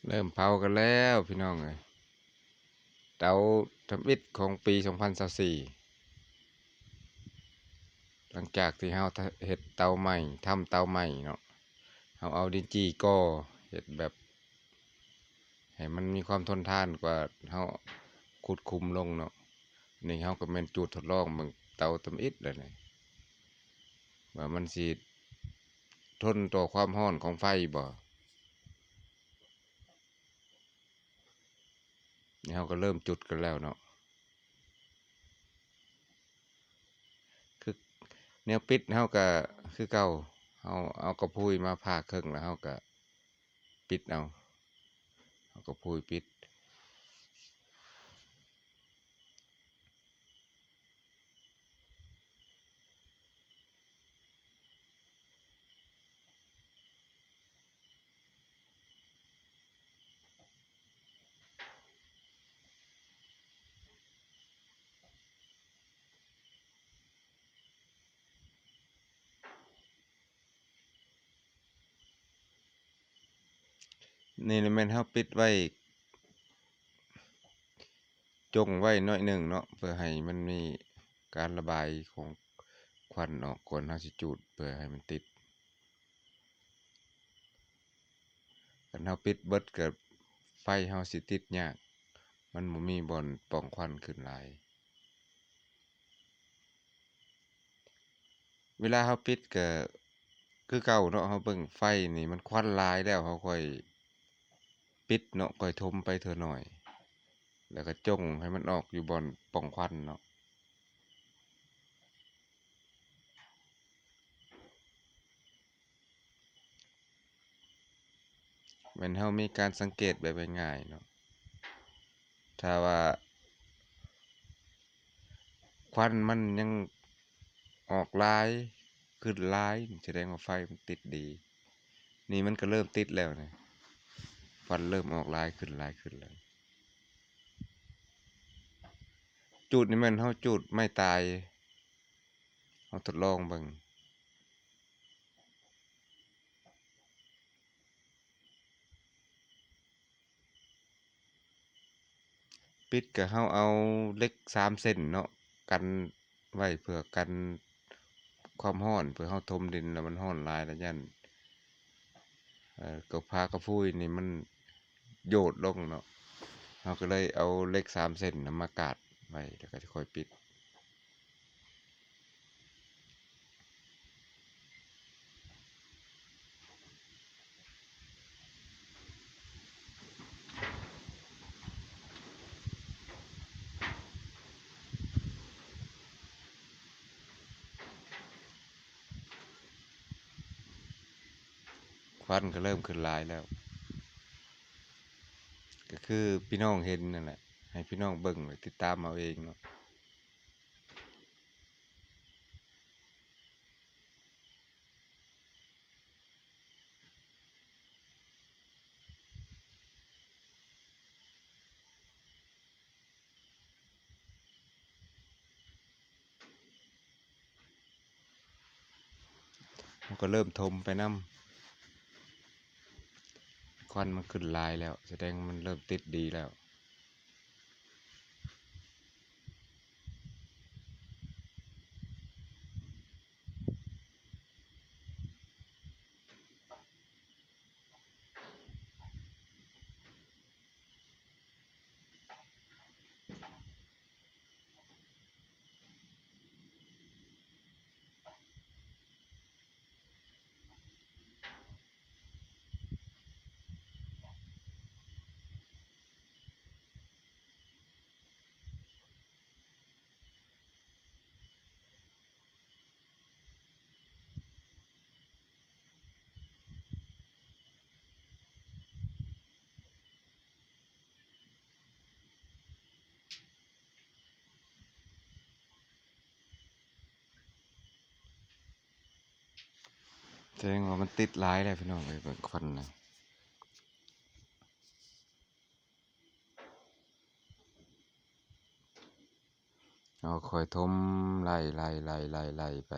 ເລີ່ມເຜົາກັນແລ້ວພີ່ນ້ອງເອີຍ, ເຕົາທຳອິດຂອງປີສອງພັນຊາວສີ່ ຫຼັງຈາກທີ່ເຮົາເຮັດເຕົາໃໝ່, ທຳເຕົາໃໝ່ເນາະ, ເຮົາເອົາດິນຈີ່ກໍ່ ເຮັດແບບໃຫ້ມັນມີຄວາມທົນທານກວ່າເຮົາຂຸດຂຸມລົງເນາະ. ນີ້ເຮົາກໍແມ່ນຈູດທົດລອງເບິ່ງເຕົາທຳອິດແລ້ວນີ້ ວ່າມັນຊິທົນຕໍ່ຄວາມຮ້ອນຂອງໄຟບໍ່. ນີ້ເຮົາກໍເລີ່ມຈຸດກັນແລ້ວເນາະ, ຄືແນວປິດເຮົາກໍຄືເກົ່າ, ເຮົາເອົາກະພຸຍມາຜ່າເຄິ່ງ ແລ້ວເຮົາກໍປິດເອົາ, ເອົາກະພຸຍປິດ. ນີ້ແມ່ນເຮົາປິດໄວ້ ຈົ່ງໄວ້ໜ້ອຍໜຶ່ງເນາະ ເພື່ອໃຫ້ມັນມີການລະບາຍຂອງຄວັນອອກ ກ່ອນເຮົາຊິຈູດ ເພື່ອໃຫ້ມັນຕິດ. ຄັນເຮົາປິດເບິດ ກໍໄຟເຮົາຊິຕິດຍາກ, ມັນບໍ່ມີບ່ອນປ່ອງຄວັນຂຶ້ນຫຼາຍ. ເວລາເຮົາປິດກໍຄືເກົ່າເນາະ, ເຮົາເບິ່ງໄຟນີ້ມັນຄວັນຫຼາຍແລ້ວ ເຮົາຄ່ອຍປິດເນາະ, ຄ່ອຍຖົມໄປເທື່ອໜ້ອຍ ແລ້ວກໍຈົ່ງໃຫ້ມັນອອກຢູ່ບ່ອນປ່ອງຄວັນເນາະ. ແມ່ນເຮົາມີການສັງເກດແບບງ່າຍໆເນາະ, ຖ້າວ່າຄວັນມັນຍັງອອກຫຼາຍ ຂຶ້ນຫຼາຍ ສະແດງວ່າໄຟມັນຕິດດີ. ນີ້ມັນກໍເລີ່ມຕິດແລ້ວນີ້, ຄວັນເລີ່ມອອກຫຼາຍຂຶ້ນ ຫຼາຍຂຶ້ນແລ້ວ. ຈູດນີ້ແມ່ນເຮົາຈູດໄມ້ຕາຍ, ເຮົາທົດລອງເບິ່ງ. ປິດກໍເຮົາເອົາເຫຼັກສາມເສັ້ນເນາະ ກັນໄວ້ເພື່ອກັນຄວາມຮ້ອນ, ເພື່ອເຮົາຖົມດິນແລ້ວມັນຮ້ອນຫຼາຍ ແລ້ວຢ້ານ ເອີ ກະພາກະພຸຍນີ້ມັນໂຍດລົງເນາະ, ເຮົາກໍເລີຍເອົາເຫຼັກສາມເສັ້ນນຳມາກາດໄວ້ ແລ້ວກໍຈະຄ່ອຍປິດ. ຄວັນກໍເລີ່ມຂຶ້ນຫຼາຍແລ້ວ, ກໍຄືພີ່ນ້ອງເຫັນນັ້ນແຫຼະ, ໃຫ້ພີ່ນ້ອງເບິ່ງ ແລະ ຕິດຕາມເອົາເອງເນາະ. ມັນກໍເລີ່ມຖົມໄປນຳ, ຄວັນມັນຂຶ້ນຫຼາຍແລ້ວ ສະແດງມັນເລີ່ມຕິດດີແລ້ວ. ສະແດງວ່າມັນຕິດຫຼາຍແລ້ວພີ່ນ້ອງເອີຍ, ເບິ່ງຄວັນນະ. ເຮົາຄ່ອຍຖົມໄລ່ໆໆໆໄປ.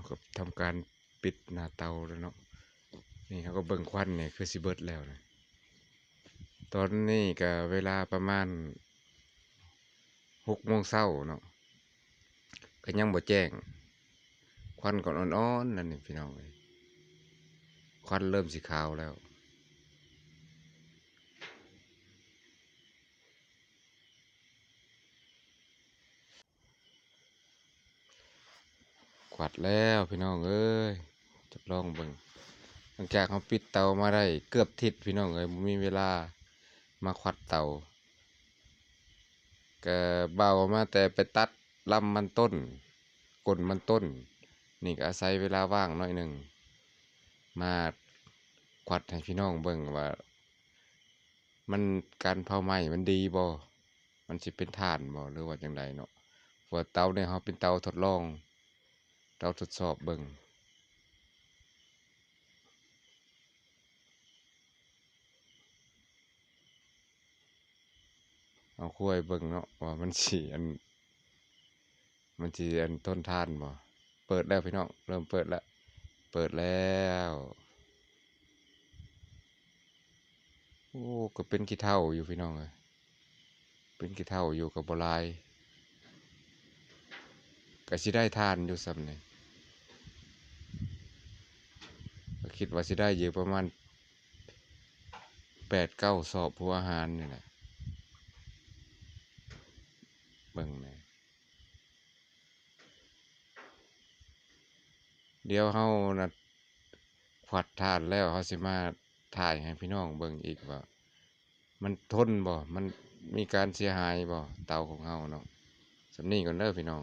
ກໍທຳການປິດໜ້າເຕົາແລ້ວເນາະ. ນີ້ເຮົາກໍເບິ່ງຄວັນນີ້ຄືຊິເບິດແລ້ວນະ. ຕອນນີ້ກໍເວລາປະມານຫົກໂມງເຊົ້າເນາະ ກໍຍັງບໍ່ແຈ້ງ. ຄວັນກໍອ່ອນໆ ນັ້ນນີ້ພີ່ນ້ອງເອີຍ, ຄວັນເລີ່ມຊິຂາວແລ້ວ. ຄວັນແລ້ວພີ່ນ້ອງເອີຍ, ທົດລອງເບິ່ງ. ຫຼັງຈາກເຮົາປິດເຕົາມາໄດ້ເກືອບທິດພີ່ນ້ອງເອີຍ, ບໍ່ມີເວລາມາຄວັນເຕົາ. ກະບ່າວມາແຕ່ໄປຕັດລຳມັນຕົ້ນ, ກົ້ນມັນຕົ້ນ. ນີ້ກະອາໄສເວລາວ່າງໜ້ອຍໜຶ່ງ ມາຄວັນໃຫ້ພີ່ນ້ອງເບິ່ງວ່າ ມັນ ການເຜົາໄໝ້ມັນດີບໍ່? ມັນຊິເປັນຖ່ານບໍ່ ຫຼືວ່າຈັ່ງໃດເນາະ? ເພາະວ່າເຕົານີ້ເຮົາເປັນເຕົາທົດລອງ, ເຕົາທົດສອບເບິ່ງ. ເອົາຄົວເບິ່ງເນາະ ວ່າມັນຊິ ອັນ ມັນຊິ ອັນ ທົນທານບໍ່? ເປີດແລ້ວພີ່ນ້ອງ, ເລີ່ມເປີດແລ້ວ, ເປີດແລ້ວ. ໂອ້ ກໍເປັນຂີ້ເຖົ້າຢູ່ພີ່ນ້ອງເອີຍ, ເປັນຂີ້ເຖົ້າຢູ່ ກໍບໍ່ຫຼາຍ, ກໍຊິໄດ້ຖ່ານຢູ່ສ່ຳນີ້. ກໍຄິດວ່າຊິໄດ້ຢູ່ປະມານແປດເກົ້າສອບຫົວອາຫານນີ້ແຫຼະ. ເບິ່ງແດ່. ດຽວເຮົານະ ຄວັນຖ່ານແລ້ວ ເຮົາຊິມາຖ່າຍໃຫ້ພີ່ນ້ອງເບິ່ງອີກວ່າ ມັນທົນບໍ່? ມັນມີການເສຍຫາຍບໍ່? ເຕົາຂອງເຮົາເນາະ. ສ່ຳນີ້ກ່ອນເດີພີ່ນ້ອງ.